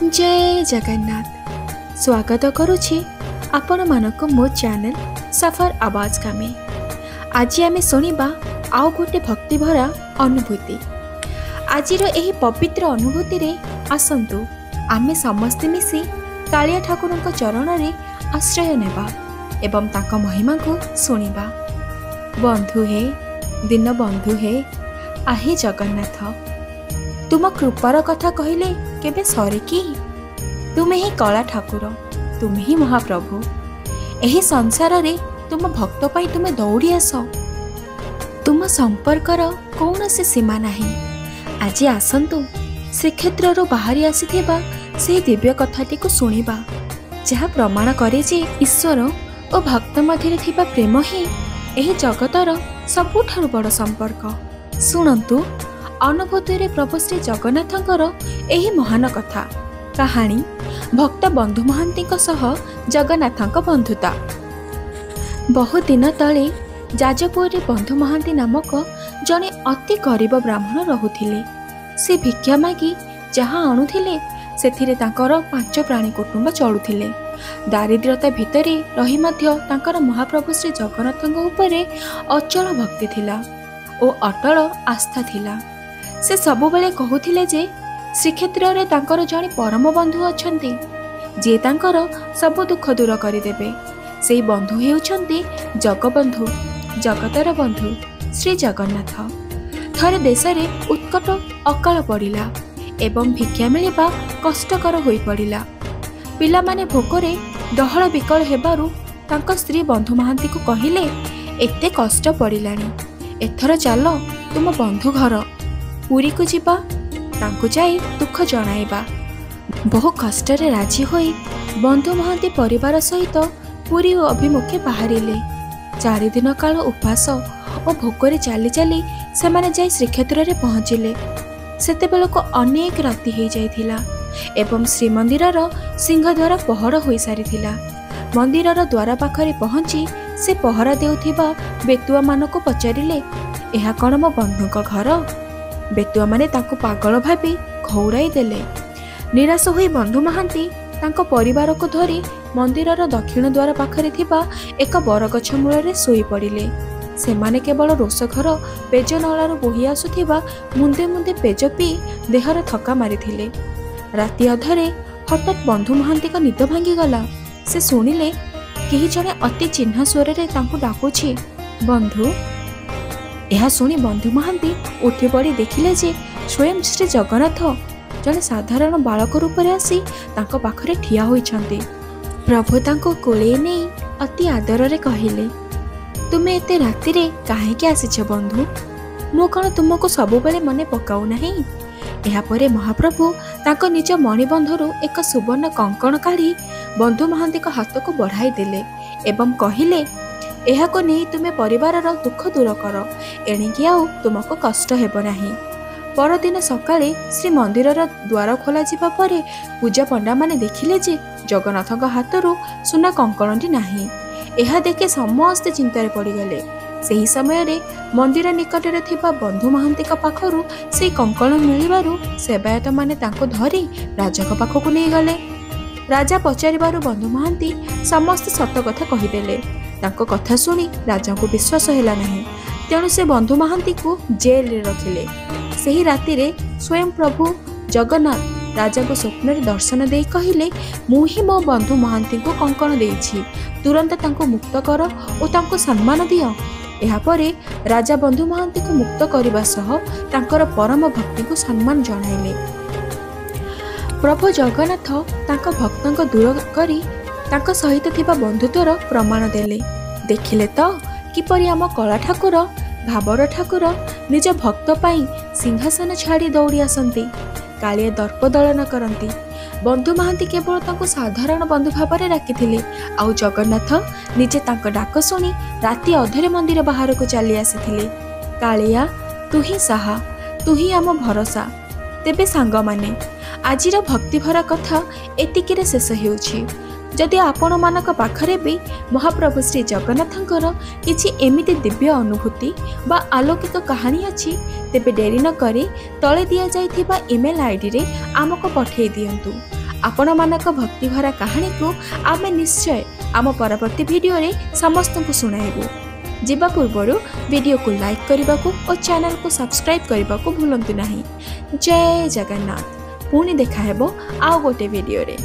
ଜୟ ଜଗନ୍ନାଥ। ସ୍ୱାଗତ କରୁଛି ଆପଣମାନଙ୍କୁ ମୋ ଚ୍ୟାନେଲ ସଫର ଆବାଜ କାମେ। ଆଜି ଆମେ ଶୁଣିବା ଆଉ ଗୋଟେ ଭକ୍ତିଭରା ଅନୁଭୂତି। ଆଜିର ଏହି ପବିତ୍ର ଅନୁଭୂତିରେ ଆସନ୍ତୁ ଆମେ ସମସ୍ତେ ମିଶି କାଳିଆ ଠାକୁରଙ୍କ ଚରଣରେ ଆଶ୍ରୟ ନେବା ଏବଂ ତାଙ୍କ ମହିମାକୁ ଶୁଣିବା। ବନ୍ଧୁ ହେ, ଦୀନ ବନ୍ଧୁ ହେ, ଆହେ ଜଗନ୍ନାଥ, ତୁମ କୃପାର କଥା କହିଲେ କେବେ ସରେ କି? ତୁମେ ହିଁ କଳା ଠାକୁର, ତୁମେ ହିଁ ମହାପ୍ରଭୁ। ଏହି ସଂସାରରେ ତୁମ ଭକ୍ତ ପାଇଁ ତୁମେ ଦୌଡ଼ି ଆସ। ତୁମ ସମ୍ପର୍କର କୌଣସି ସୀମା ନାହିଁ। ଆଜି ଆସନ୍ତୁ ଶ୍ରୀକ୍ଷେତ୍ରରୁ ବାହାରି ଆସିଥିବା ସେହି ଦିବ୍ୟ କଥାଟିକୁ ଶୁଣିବା, ଯାହା ପ୍ରମାଣ କରେ ଯେ ଈଶ୍ୱର ଓ ଭକ୍ତ ମଧ୍ୟରେ ଥିବା ପ୍ରେମ ହିଁ ଏହି ଜଗତର ସବୁଠାରୁ ବଡ଼ ସମ୍ପର୍କ। ଶୁଣନ୍ତୁ ଅନୁଭୂତିରେ ପ୍ରଭୁ ଶ୍ରୀ ଜଗନ୍ନାଥଙ୍କର ଏହି ମହାନ କଥା କାହାଣୀ, ଭକ୍ତ ବନ୍ଧୁ ମହାନ୍ତିଙ୍କ ସହ ଜଗନ୍ନାଥଙ୍କ ବନ୍ଧୁତା। ବହୁ ଦିନ ତଳେ ଯାଜପୁରରେ ବନ୍ଧୁ ମହାନ୍ତି ନାମକ ଜଣେ ଅତି ଗରିବ ବ୍ରାହ୍ମଣ ରହୁଥିଲେ। ସେ ଭିକ୍ଷା ମାଗି ଯାହା ଆଣୁଥିଲେ ସେଥିରେ ତାଙ୍କର 5 ପ୍ରାଣୀ କୁଟୁମ୍ବ ଚଳୁଥିଲେ। ଦାରିଦ୍ର୍ୟତା ଭିତରେ ରହି ମଧ୍ୟ ତାଙ୍କର ମହାପ୍ରଭୁ ଶ୍ରୀ ଜଗନ୍ନାଥଙ୍କ ଉପରେ ଅଚଳ ଭକ୍ତି ଥିଲା ଓ ଅଟଳ ଆସ୍ଥା ଥିଲା। ସେ ସବୁବେଳେ କହୁଥିଲେ ଯେ ଶ୍ରୀକ୍ଷେତ୍ରରେ ତାଙ୍କର ଜଣେ ପରମ ବନ୍ଧୁ ଅଛନ୍ତି, ଯିଏ ତାଙ୍କର ସବୁ ଦୁଃଖ ଦୂର କରିଦେବେ। ସେଇ ବନ୍ଧୁ ହେଉଛନ୍ତି ଜଗବନ୍ଧୁ, ଜଗତର ବନ୍ଧୁ ଶ୍ରୀ ଜଗନ୍ନାଥ। ଥରେ ଦେଶରେ ଉତ୍କଟ ଅକାଳ ପଡ଼ିଲା ଏବଂ ଭିକ୍ଷା ମିଳିବା କଷ୍ଟକର ହୋଇପଡ଼ିଲା। ପିଲାମାନେ ଭୋକରେ ଡହଳ ବିକଳ ହେବାରୁ ତାଙ୍କ ସ୍ତ୍ରୀ ବନ୍ଧୁ ମହାନ୍ତିକୁ କହିଲେ, ଏତେ କଷ୍ଟ ପଡ଼ିଲାଣି, ଏଥର ଚାଲ ତୁମ ବନ୍ଧୁ ଘର ପୁରୀକୁ ଯିବା, ତାଙ୍କୁ ଯାଇ ଦୁଃଖ ଜଣାଇବା। ବହୁ କଷ୍ଟରେ ରାଜି ହୋଇ ବନ୍ଧୁ ମହାନ୍ତି ପରିବାର ସହିତ ପୁରୀ ଅଭିମୁଖେ ବାହାରିଲେ। 4 ଦିନ କାଳ ଉପାସ ଓ ଭୋକରେ ଚାଲି ଚାଲି ସେମାନେ ଯାଇ ଶ୍ରୀକ୍ଷେତ୍ରରେ ପହଞ୍ଚିଲେ। ସେତେବେଳକୁ ଅନେକ ରାତି ହେଇଯାଇଥିଲା ଏବଂ ଶ୍ରୀମନ୍ଦିରର ସିଂହଦ୍ୱାର ପହଡ଼ ହୋଇସାରିଥିଲା। ମନ୍ଦିରର ଦ୍ୱାର ପାଖରେ ପହଞ୍ଚି ସେ ପହରା ଦେଉଥିବା ବେତୁଆମାନଙ୍କୁ ପଚାରିଲେ, ଏହା କ'ଣ ମୋ ବନ୍ଧୁଙ୍କ ଘର? ବେତୁଆମାନେ ତାଙ୍କୁ ପାଗଳ ଭାବି ଘଉଡ଼ାଇ ଦେଲେ। ନିରାଶ ହୋଇ ବନ୍ଧୁ ମହାନ୍ତି ତାଙ୍କ ପରିବାରକୁ ଧରି ମନ୍ଦିରର ଦକ୍ଷିଣ ଦ୍ୱାର ପାଖରେ ଥିବା ଏକ ବରଗଛ ମୂଳରେ ଶୋଇପଡ଼ିଲେ। ସେମାନେ କେବଳ ରୋଷଘର ପେଜ ନଳାରୁ ବୋହି ଆସୁଥିବା ମୁନ୍ଦେ ମୁନ୍ଦେ ପେଜ ପିଇ ଦେହର ଥକା ମାରିଥିଲେ। ରାତି ଅଧରେ ହଠାତ୍ ବନ୍ଧୁ ମହାନ୍ତିଙ୍କ ନିଦ ଭାଙ୍ଗିଗଲା। ସେ ଶୁଣିଲେ କେହି ଜଣେ ଅତି ଚିହ୍ନା ସ୍ୱରରେ ତାଙ୍କୁ ଡାକୁଛି, ବନ୍ଧୁ। ଏହା ଶୁଣି ବନ୍ଧୁ ମହାନ୍ତି ଉଠି ପଡ଼ି ଦେଖିଲେ ଯେ ସ୍ୱୟଂ ଶ୍ରୀ ଜଗନ୍ନାଥ ଜଣେ ସାଧାରଣ ବାଳକ ରୂପରେ ଆସି ତାଙ୍କ ପାଖରେ ଠିଆ ହୋଇଛନ୍ତି। ପ୍ରଭୁ ତାଙ୍କୁ କୋଳେଇ ନେଇ ଅତି ଆଦରରେ କହିଲେ, ତୁମେ ଏତେ ରାତିରେ କାହିଁକି ଆସିଛ ବନ୍ଧୁ? ମୁଁ କ'ଣ ତୁମକୁ ସବୁବେଳେ ମନେ ପକାଉନାହିଁ? ଏହାପରେ ମହାପ୍ରଭୁ ତାଙ୍କ ନିଜ ମଣିବନ୍ଧରୁ ଏକ ସୁବର୍ଣ୍ଣ କଙ୍କଣ କାଢ଼ି ବନ୍ଧୁ ମହାନ୍ତିଙ୍କ ହାତକୁ ବଢ଼ାଇ ଦେଲେ ଏବଂ କହିଲେ, ଏହାକୁ ନେଇ ତୁମେ ପରିବାରର ଦୁଃଖ ଦୂର କର, ଏଣିକି ଆଉ ତୁମକୁ କଷ୍ଟ ହେବ ନାହିଁ। ପରଦିନ ସକାଳେ ଶ୍ରୀମନ୍ଦିରର ଦ୍ୱାର ଖୋଲାଯିବା ପରେ ପୂଜା ପଣ୍ଡାମାନେ ଦେଖିଲେ ଯେ ଜଗନ୍ନାଥଙ୍କ ହାତରୁ ସୁନା କଙ୍କଣଟି ନାହିଁ। ଏହା ଦେଖି ସମସ୍ତେ ଚିନ୍ତାରେ ପଡ଼ିଗଲେ। ସେହି ସମୟରେ ମନ୍ଦିର ନିକଟରେ ଥିବା ବନ୍ଧୁ ମହାନ୍ତିଙ୍କ ପାଖରୁ ସେଇ କଙ୍କଣ ମିଳିବାରୁ ସେବାୟତମାନେ ତାଙ୍କୁ ଧରି ରାଜାଙ୍କ ପାଖକୁ ନେଇଗଲେ। ରାଜା ପଚାରିବାରୁ ବନ୍ଧୁ ମହାନ୍ତି ସମସ୍ତେ ସତ କଥା କହିଦେଲେ। ତାଙ୍କ କଥା ଶୁଣି ରାଜାଙ୍କୁ ବିଶ୍ୱାସ ହେଲା ନାହିଁ, ତେଣୁ ସେ ବନ୍ଧୁ ମହାନ୍ତିକୁ ଜେଲରେ ରଖିଲେ। ସେହି ରାତିରେ ସ୍ୱୟଂ ପ୍ରଭୁ ଜଗନ୍ନାଥ ରାଜାଙ୍କୁ ସ୍ୱପ୍ନରେ ଦର୍ଶନ ଦେଇ କହିଲେ, ମୁଁ ହିଁ ମୋ ବନ୍ଧୁ ମହାନ୍ତିଙ୍କୁ କଙ୍କଣ ଦେଇଛି, ତୁରନ୍ତ ତାଙ୍କୁ ମୁକ୍ତ କର ଓ ତାଙ୍କୁ ସମ୍ମାନ ଦିଅ। ଏହାପରେ ରାଜା ବନ୍ଧୁ ମହାନ୍ତିଙ୍କୁ ମୁକ୍ତ କରିବା ସହ ତାଙ୍କର ପରମ ଭକ୍ତିଙ୍କୁ ସମ୍ମାନ ଜଣାଇଲେ। ପ୍ରଭୁ ଜଗନ୍ନାଥ ତାଙ୍କ ଭକ୍ତଙ୍କ ଦୂର କରି ତାଙ୍କ ସହିତ ଥିବା ବନ୍ଧୁତ୍ୱର ପ୍ରମାଣ ଦେଲେ। ଦେଖିଲେ ତ କିପରି ଆମ କଳା ଠାକୁର, ଭାବର ଠାକୁର ନିଜ ଭକ୍ତ ପାଇଁ ସିଂହାସନ ଛାଡ଼ି ଦୌଡ଼ି ଆସନ୍ତି, କାଳିଆ ଦର୍ପ ଦଳନ କରନ୍ତି। ବନ୍ଧୁ ମହାନ୍ତି କେବଳ ତାଙ୍କୁ ସାଧାରଣ ବନ୍ଧୁ ଭାବରେ ଡାକିଥିଲେ, ଆଉ ଜଗନ୍ନାଥ ନିଜେ ତାଙ୍କ ଡାକ ଶୁଣି ରାତି ଅଧରେ ମନ୍ଦିର ବାହାରକୁ ଚାଲି ଆସିଥିଲେ। କାଳିଆ ତୁ ହିଁ ସାହା, ତୁ ହିଁ ଆମ ଭରସା। ତେବେ ସାଙ୍ଗମାନେ, ଆଜିର ଭକ୍ତିଭରା କଥା ଏତିକିରେ ଶେଷ ହେଉଛି। ଯଦି ଆପଣମାନଙ୍କ ପାଖରେ ବି ମହାପ୍ରଭୁ ଶ୍ରୀ ଜଗନ୍ନାଥଙ୍କର କିଛି ଏମିତି ଦିବ୍ୟ ଅନୁଭୂତି ବା ଆଲୌକିକ କାହାଣୀ ଅଛି, ତେବେ ଡେରି ନକରି ତଳେ ଦିଆଯାଇଥିବା ଇମେଲ୍ ଆଇଡ଼ିରେ ଆମକୁ ପଠାଇ ଦିଅନ୍ତୁ। ଆପଣମାନଙ୍କ ଭକ୍ତିଭରା କାହାଣୀକୁ ଆମେ ନିଶ୍ଚୟ ଆମ ପରବର୍ତ୍ତୀ ଭିଡ଼ିଓରେ ସମସ୍ତଙ୍କୁ ଶୁଣାଇବୁ। ଯିବା ପୂର୍ବରୁ ଭିଡ଼ିଓକୁ ଲାଇକ୍ କରିବାକୁ ଓ ଚ୍ୟାନେଲକୁ ସବସ୍କ୍ରାଇବ୍ କରିବାକୁ ଭୁଲନ୍ତୁ ନାହିଁ। ଜୟ ଜଗନ୍ନାଥ। ପୁଣି ଦେଖାହେବ ଆଉ ଗୋଟେ ଭିଡ଼ିଓରେ।